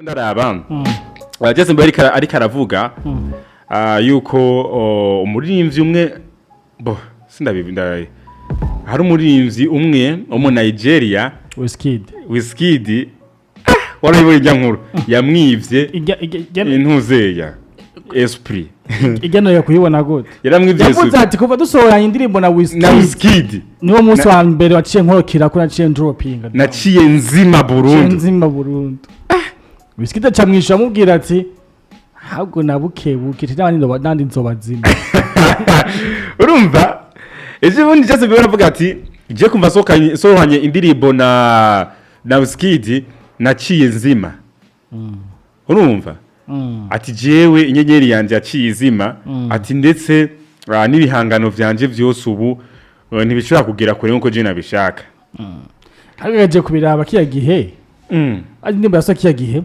Ndaraba Justin Bieber ariko aravuga yuko umuririmbyi umwe bo sindabivi, hari umuririmbyi umwe wo mu Nigeria. Wizkid. Wizkid, warabibonye ijya nkuru yamwivye Ijya intuzeya esprit. Ijya nayo kuyibona gute? Yaramwivye. Yavuze esprit. ati kuva dusohoranye indirimbo na Wizkid, na Wizkid, niwo munsi wa mbere waciye nkorokera ko naciye ndropinga. Naciye nzima burundu. Nzima burundu. Wizkid aca mwisha amubwira ati ahubwo nabukebuke n'abandi nzobazima. Urumva ejo bundi Justin Bieber aravuga ati je kumva sohokanye indirimbo na Wizkid naciye nzima. Urumva ati jewe inyenyeri yanje yaciye izima, ati ndetse n'ibihangano vyanje vyose ubu ntibishobora kugera kure nkuko je nabishaka. Hagaje kubiraba kiya gihe, ari indirimbo yasohoka kiya gihe,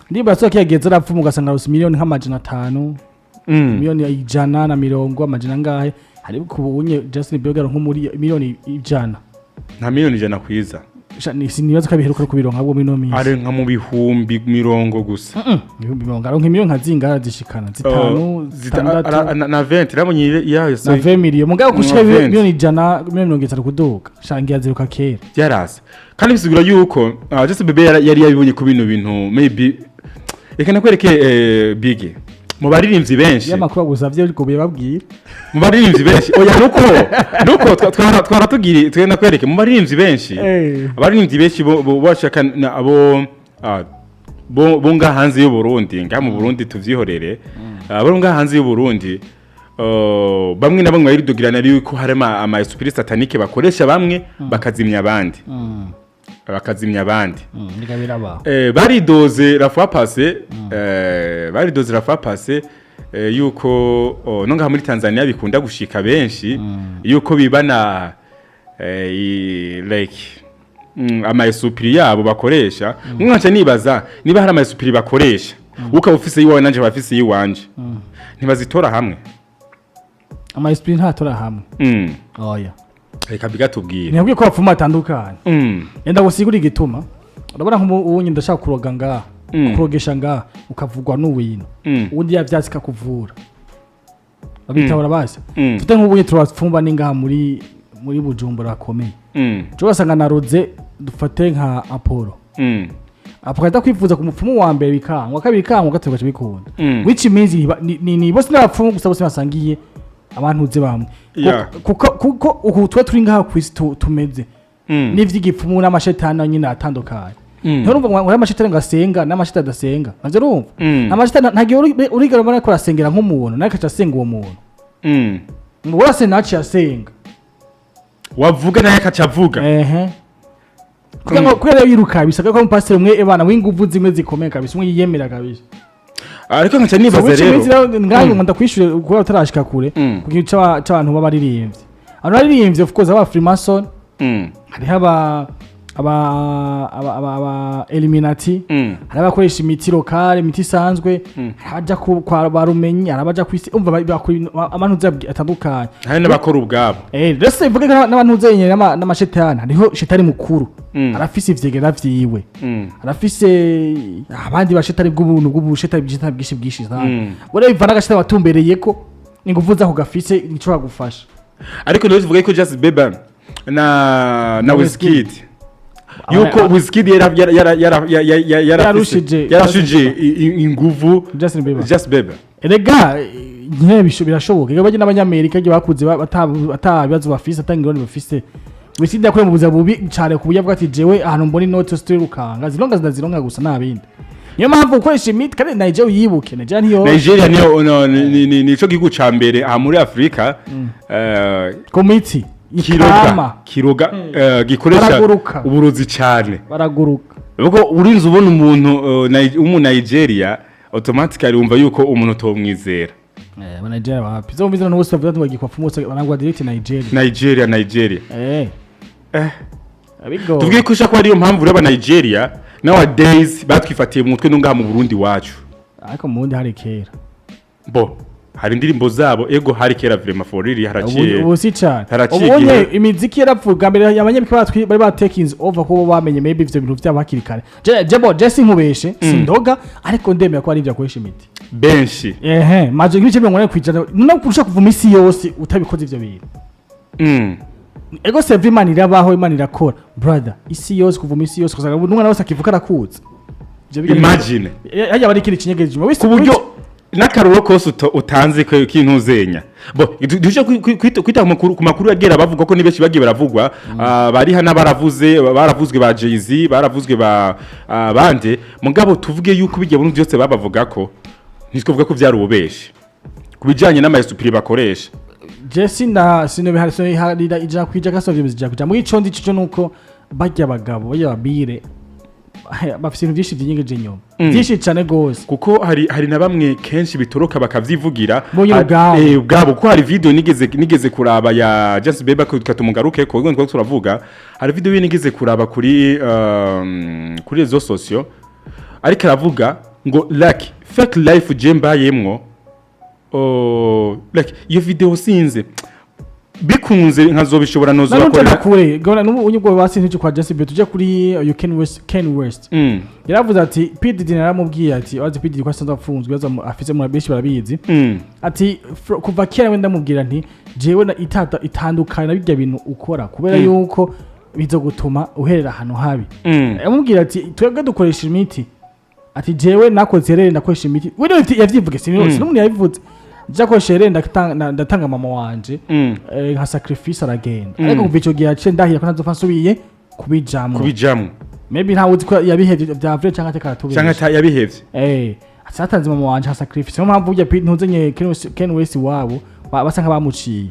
indirimbo yasohoka kiya gihe zarapfuma ugasanga arose miliyoni nka 500, 120 miliyoni, amajana angahe. Hari ku unye Justin Bieber nko muri miliyoni 100. Nta miliyoni 100 kwiza. Sinibaza ko abiheruka kubironka ahubwo muri ino minsi. Ari nka mu bihumbi 40 gusa. 40,000, aronka miliyoni nka zingana zishikana zitanu, zitandatu. Na 20 rabonye yayo. Na 20 miliyoni mugabo gushika Na 20. miliyoni 100, miliyoni 30 kuduga shangiye aziruka kera. Byarasa kandi bisigura yuko Justin Bieber yari yabibonye ku bino bintu. Maybe reka nakwereke, big mu baririmbyi benshi. Y'amakuru agusavye ariko biyababwira. Mu baririmbyi benshi, oya, nuko twaratugiriye twe, nakwereke mu baririmbyi benshi, abaririmbyi benshi bo bashaka abo bo ngaha hanze y'u Burundi, ngaha mu Burundi tuvyihorere, bo ngaha hanze y'u Burundi, bamwe na bamwe baridugirana yuko harimo ama esprit satanique bakoresha, bamwe bakazimya abandi, bakazimya abandi. Niga birabaho. Baridoze la fois passée, baridoze la fois passée yuko no ngaha muri Tanzania bikunda gushika benshi yuko bibana like ama esprit yabo bakoresha. Mwaca nibaza niba hari ama esprit bakoresha, ukaba ufise iwawe nanje bafise iwanje, ntibazitora hamwe? Ama esprit ntatora hamwe. Oya. Reka bigatubwira. Ntiyabwiye ko abapfumu batandukanye. Yenda gusigura igituma urabona nk'ubu ndashaka kuroga ngaha, kurogesha ngaha ukavugwa n'uwino, ubundi yavyatsi kakuvura babitahura basi. Tute nk'ubu turabapfumba ni ngaha muri Bujumbura hakomeye, ushobora ugasanga naroze, dufate nka Apollo, Apollo ahita kwivuza ku mupfumu wa mbere bikangwa, kabiri bikangwa, gatatu gaca bikunda, which means ni bose n'abapfumu gusa bose basangiye abantu uzi bamwe. Kuko uku twe turi ngaha ku isi tumeze n'ivy'igipfumu n'amashetani nyine atandukanye. Nturumva ngo hari amashetani ngo asenga n'amashetani adasenga, navyo urumva? Amashetani ntagiye urigera ubona ko arasengera nk'umuntu nawe akaca asenga uwo muntu. Ngo wese naciye asenga. Wavuga naye akaca avuga. Ehe, kugira ngo kubera yiruka bisabwa ko umupasiteri umwe ebana w'inguvu zimwe zikomeye kabisa, umwe yiyemera kabisa. Ariko nkaca nibaza which rero means rero ngaho ngo ndakwishure kuba utarashika kure, ku kintu c'abantu b'abaririmbyi, abantu baririmbyi, of course aba Freemason, hariho aba Illuminati, hari abakoresha imiti locale, imiti isanzwe, hari abaja kwa barumenyi, hari abaja kwisi, umva bakora abantu atandukanye. Hari n'abakora ubwabo. Rero mvuge ko n'abantu zenyene n'amashetani, hariho shetani mukuru, arafise ivyegera vyiwe, arafise abandi bashetani bw'ubuntu bw'ubushetani bw'ishetani bwinshi bwinshi sana. Buriya bivana n'agashetani watumbereyeko, inguvu zako gafise nico kagufasha. Ariko rero tuvuge ko Justin Bieber na Na Wizkid, yuko Wizkid Yarushije. Yarushije inguvu Justin Bieber. Justin Bieber. Erega nyine birashoboka. Erega bajya n'abanyamerika igihe bakuze ata bibazo bafise, ata ingorane bafise. Wizkid yakuye mu buzima bubi cyane ku buryo avuga ati jewe ahantu mbona inoti zose turukanga zironga zinazironga gusa nta bindi. Niyo mpamvu gukoresha imiti kandi Nigeria uyibuke, Nigeria ntiyo Nigeria niyo no, nico gihugu ca mbere aha muri Afrika ku miti kiroga ikama. Kiroga, gikoresha Baraguruka. uburozi cyane. Baraguruka. Ubwo urinze ubona umuntu w'umu Nigeria, automatically wumva yuko umuntu utomwizera. Aba Nigeria wapi zo mbizi n'ubu bavuga ngo bagikwa pfumu bose barangwa direct Nigeria. Nigeria, Nigeria. Abigo. Tuvuge ko ushaka ko ariyo mpamvu rero aba Nigeria nowadays batwifatiye mu mutwe no ngaha mu Burundi wacu. Ariko mu wundi hari kera. Bo. Hari indirimbo zabo, ego, hari kera, vraiment, for real, haraciye Ubu si cyane. haraciye Ubonye igihe. imiziki yarapfuye. Bwa mbere abanyamerika bari batakings over, kuko bo bamenye maybe ivyo bintu vyabo hakiri kare. Je je sinkubeshe, sindoga, ariko ndemera ko ari ivyo akoresha imiti. Benshi. Ehe, maje nk'ibice 80% no kurusha kuva imisi yose utabikoze ivyo bintu. Ego, save, Imana irabaho, Imana irakora, brother. Isi yose, kuva imisi yose, kusanga n'umwana wese akivuka arakuza. Imagine. Hajya bari ikindi kinyegeje inyuma. Ku buryo n'akaruro kose utanze ko kintuzenya bo duje kwita ku makuru yagera bavuga ko ni benshi bagiye baravugwa. Bari hano baravuze, baravuzwe ba Jay-Z, baravuzwe ba bande, mugabo tuvuge yuko bijya buntu byose babavuga ko ntitwavuga ko byari ububeshi ku bijanye n'amayesupiri bakoresha. Je sina sinobihari, sinobiharira 100% kasovye 100%. Muri ico ndi cyo nuko barya abagabo, barya babire bafite ibintu byinshi byinyegeje inyuma, byinshi cyane gose. Kuko hari na bamwe kenshi bitoroka bakavyivugira. Bo nyine ubwabo. Ubwabo, kuko hari video nigeze kuraba ya Justin Bieber, ko katumugaruke ko ngo turavuga, hari video nigeze kuraba kuri réseaux sociaux, ariko aravuga ngo like fake life je mbayemwo. Oh, like iyo video sinze bikunze nkazobishobora Nanone nozobakorera. Kure gona n'ubu unyubwo basinze kwa Justin Bieber, tujye kuri Kanye West. Kanye West yaravuze ati P Diddy naramubwiye ati wazi P Diddy ko asanzwe afunzwe, yaza afise mu benshi barabizi. Ati kuva kera we ndamubwira nti jewe na itata itandukanye na bijya bintu ukora, kubera yuko bizogutuma uherera ahantu habi. Yamubwira ati twebwe dukoresha imiti, ati jewe nakoze rero ndakoresha imiti. We yavyivuge, sinumwe yabivuze, njakoresha rero ndatanga mama wanje nka sacrifice, aragenda. Ariko kuva ico gihe yaciye ndahira ko ntazopfa nsubiye kubijamwo. Kubijamwo. Maybe ntawe uzi ko yabihevye vya vrai canke ateka. Canke yabihevye. Ati hatanze mama wanje nka sacrifice, niyo mpamvu burya ntuzenye Kanye West wabo basa nk'abamuciye.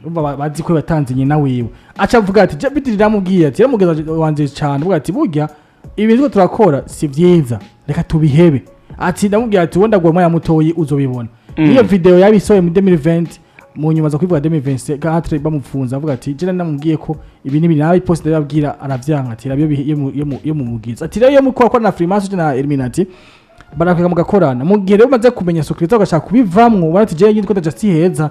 Urumva bazi ko yatanze nyina wiwe. Aca avuga ati je bitiri namubwiye ati yaramugeza wanje cyane, avuga ati burya ibintu turiko turakora si vyiza, reka tubihebe. Ati ndamubwira ati wenda gwa mwanya mutoyi uzobibona. Niyo video yabisohoye mu 2020, mu nyuma za kwivuga 2024 bamufunza, avuga ati je namubwiye ko ibi nibi nabi post ndababwira aravyanka, ati rabyo yo mu mugiza, ati rero iyo mukora na Freemason na Illuminati barakwega mugakorana, mu gihe rero umaze kumenya secret ugashaka kubivamwo, barati je nyitwa ndaja si heza.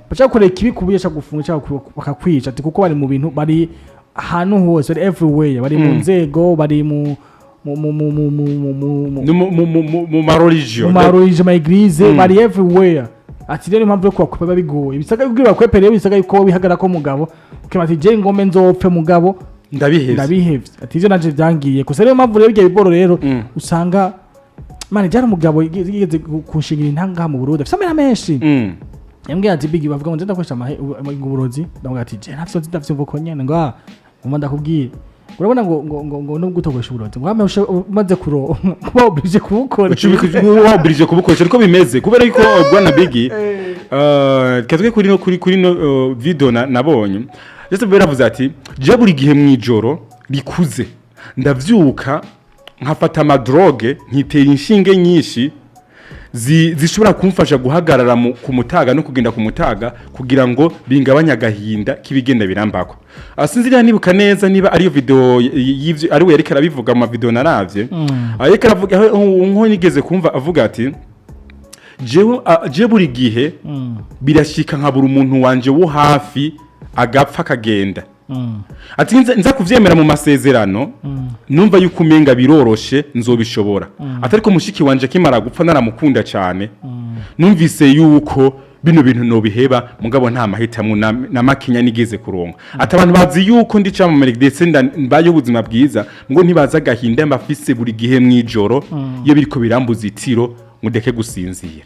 Baca kureka ikibi kubuye cyangwa gufunga cyangwa bakakwica, ati kuko bari mu bintu, bari ahantu hose, bari everywhere, bari mu nzego, bari mu mu mu mu mu mu mu mu mu No mu ma religion. Mu ma religion, ma église, bari everywhere. Ati rero impamvu yo kubakwepa biba bigoye, bisaga kugira bakwepe rero bisaga yuko wihagara ko mugabo ukema ati je ngome nzopfe mugabo ndabihevye. Ndabihevye. Ati ivyo nanje vyangiye gusa. Rero impamvu rero ibyo biboro rero usanga mani byari umugabo yigeze kunshingira intanga mu Burundi afise amahera menshi. Yambwiye ati bigi bavuga ngo nje ndakoresha uburozi. Ndamubwira ati je ntavyo nzi, ndavyumva uko nyene, ngo ah ngoma ndakubwira, urabona ngo nubwo utokoresha uburozi ngo wame umaze kuro kuba obligé kubukora. Wabirije kubukoresha, ariko bimeze kubera yuko bwana Biggie, katwe kuri no kuri no video nabonye Justin Bieber yaravuze ati je buri gihe mu ijoro rikuze ndavyuka nkafata ama drogue, nkitera inshinge nyinshi zishobora kumfasha guhagarara ku mutaga no kugenda ku mutaga kugira ngo bingabanye agahinda k'ibigenda birambako. Sinzi niba nibuka neza niba ariyo video y'ivyo ari we yariko arabivuga mu ma video naravye. Ariko aravuga nko nigeze kumva avuga ati jewe je buri gihe birashika nkabura umuntu wanje wo hafi agapfa akagenda. Ati nza kuvyemera mu masezerano, numva yuko umenga biroroshe nzobishobora. Ati ariko mushiki wanje akimara gupfa naramukunda cyane, numvise yuko bino bintu nobiheba, mugabo nta mahitamo na makinya nigeze kuronka. Ati abantu bazi yuko ndi camamare ndetse mbayeho ubuzima bwiza, ngo ntibazi agahinda mbafise buri gihe mwijoro iyo biriko birambuza itiro ngo ndeke gusinzira.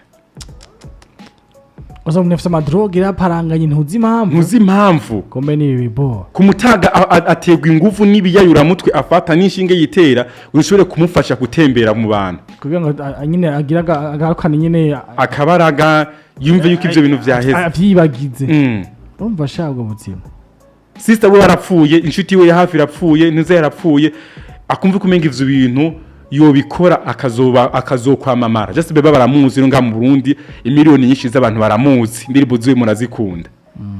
Uza umuntu afise ama drogue yaraparanganye, ntuzi impamvu. Ntuzi impamvu. Kombe ni ibi bo. Ku mutaga aterwa ingufu n'ibiyayuramutwe afata n'inshinge yitera ngo bishobore kumufasha gutembera mu bantu. Kugira ngo nyine agira agarukane nyine akabaraga, yumve yuko ivyo bintu vyaheze. Avyibagize. Urumva sha ubwo buzima. Sister we yarapfuye, inshuti we ya hafi irapfuye, ntuze yarapfuye, akumva ko umenga ivyo bintu yobikora akazoba akazokwamamara. Justin Bieber baramuzi no ngaha mu Burundi, imiliyoni nyinshi z'abantu baramuzi, indirimbo ziwe murazikunda.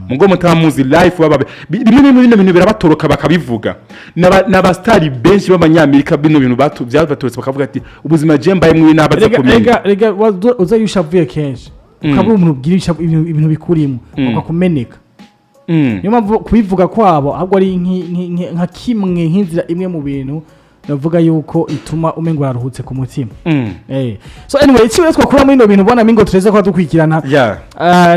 Mugo mutamuzi life baba rimwe rimwe bino bintu birabatoroka bakabivuga. N'abastari benshi b'abanyamerika bino bintu byabatorotse bakavuga ati ubuzima je mbaye mwe nabaza Rega kumenya. Rega rega uza yushavuye kenshi. Ukabura umuntu ubwirisha ibintu bikurimo, bakakumeneka. Niyo mpamvu kubivuga kwabo ahubwo ari nka kimwe, nk'inzira imwe mu bintu navuga yuko ituma umengo uraruhutse ku mutima. So anyway, icyo twakura muri ino bintu, ubona mingo tureze ko dukurikirana,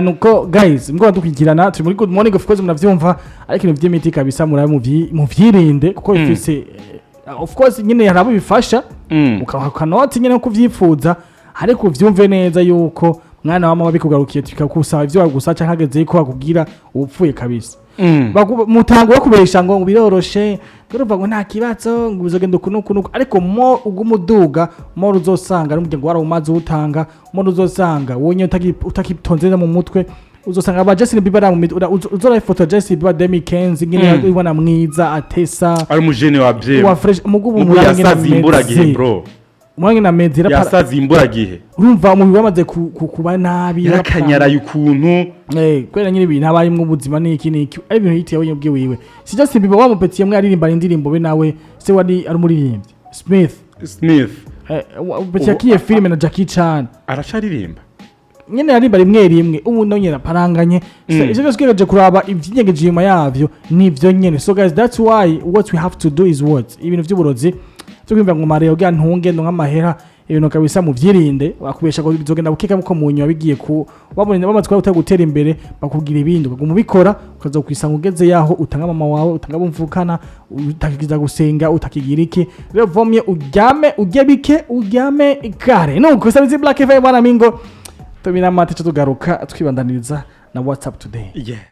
nuko guys, ngo dukurikirana, turi muri Good Morning, of course muravyumva, ariko ibintu by'imiti kabisa murabe muvyirinde, kuko bifise of course nyine hari abo bifasha, ukaha kanoti nyine nko kuvyifuza, ariko uvyumve neza yuko mwana wa mama bikugarukiye, tukakusaba ivyo bagusa canke hageze yuko bakubwira, upfuye kabisa. Mutango bakubesha ngo biroroshe, ngo urumva ngo nta kibazo, ngo bizogenda uku n'uku n'uku, ariko mo uguma uduga, mo uzosanga ari umuryango warawumaze uwutanga, mo uzosanga wowe nyene utakitonze neza mu mutwe. Uzosanga aba Justin Bieber ari mu uzora ifoto ya Justin Bieber 2015 ngene ubona mwiza atesa, Ari umujene wa bye. Wa fresh mugubu. Mugu yasaze imburagihe, bro. Umwanya na mezi. Yasaze imburagihe. Urumva umubiri wamaze kuba nabi. Yarakanyaraye ukuntu. Kubera nyine ibintu abayimwo ubuzima niki niki, ari ibintu yitiye wenyine ubwiwiwe. Si Justin Bieber wa mupetiye mwe aririmba indirimbo, be nawe se wari ari umuririmbyi Smith. Smith. Petit yakiye filime na Jackie Chan. Aracaririmba? Nyene aririmba rimwe rimwe, ubu no nyene aparanganye. So, ivyo byose ugerageje kuraba ivyinyegeje inyuma yavyo nivyo nyene. So guys, that's why what we have to do is what ibintu vy'uburozi vyo kwiyumvira ngo mareo bwa ntunge ndonka amahera, ibintu kabisa muvyirinde. Bakubesha ngo bizogenda bukeka muko mu nyuma bigiye ku babonye bamaze kuba gutera imbere, bakubwira ibindi, ukaguma ubikora, ukaza kwisanga ugeze yaho utanga mama wawe, utanga bumvukana, utakigiza gusenga, utakigira iki. Rero vomye uryame, urye bike, uryame kare. Nuko sabizi Black FM, bwana Mingo, tubina amata, tugaruka twibandaniriza na WhatsApp today. Yeah.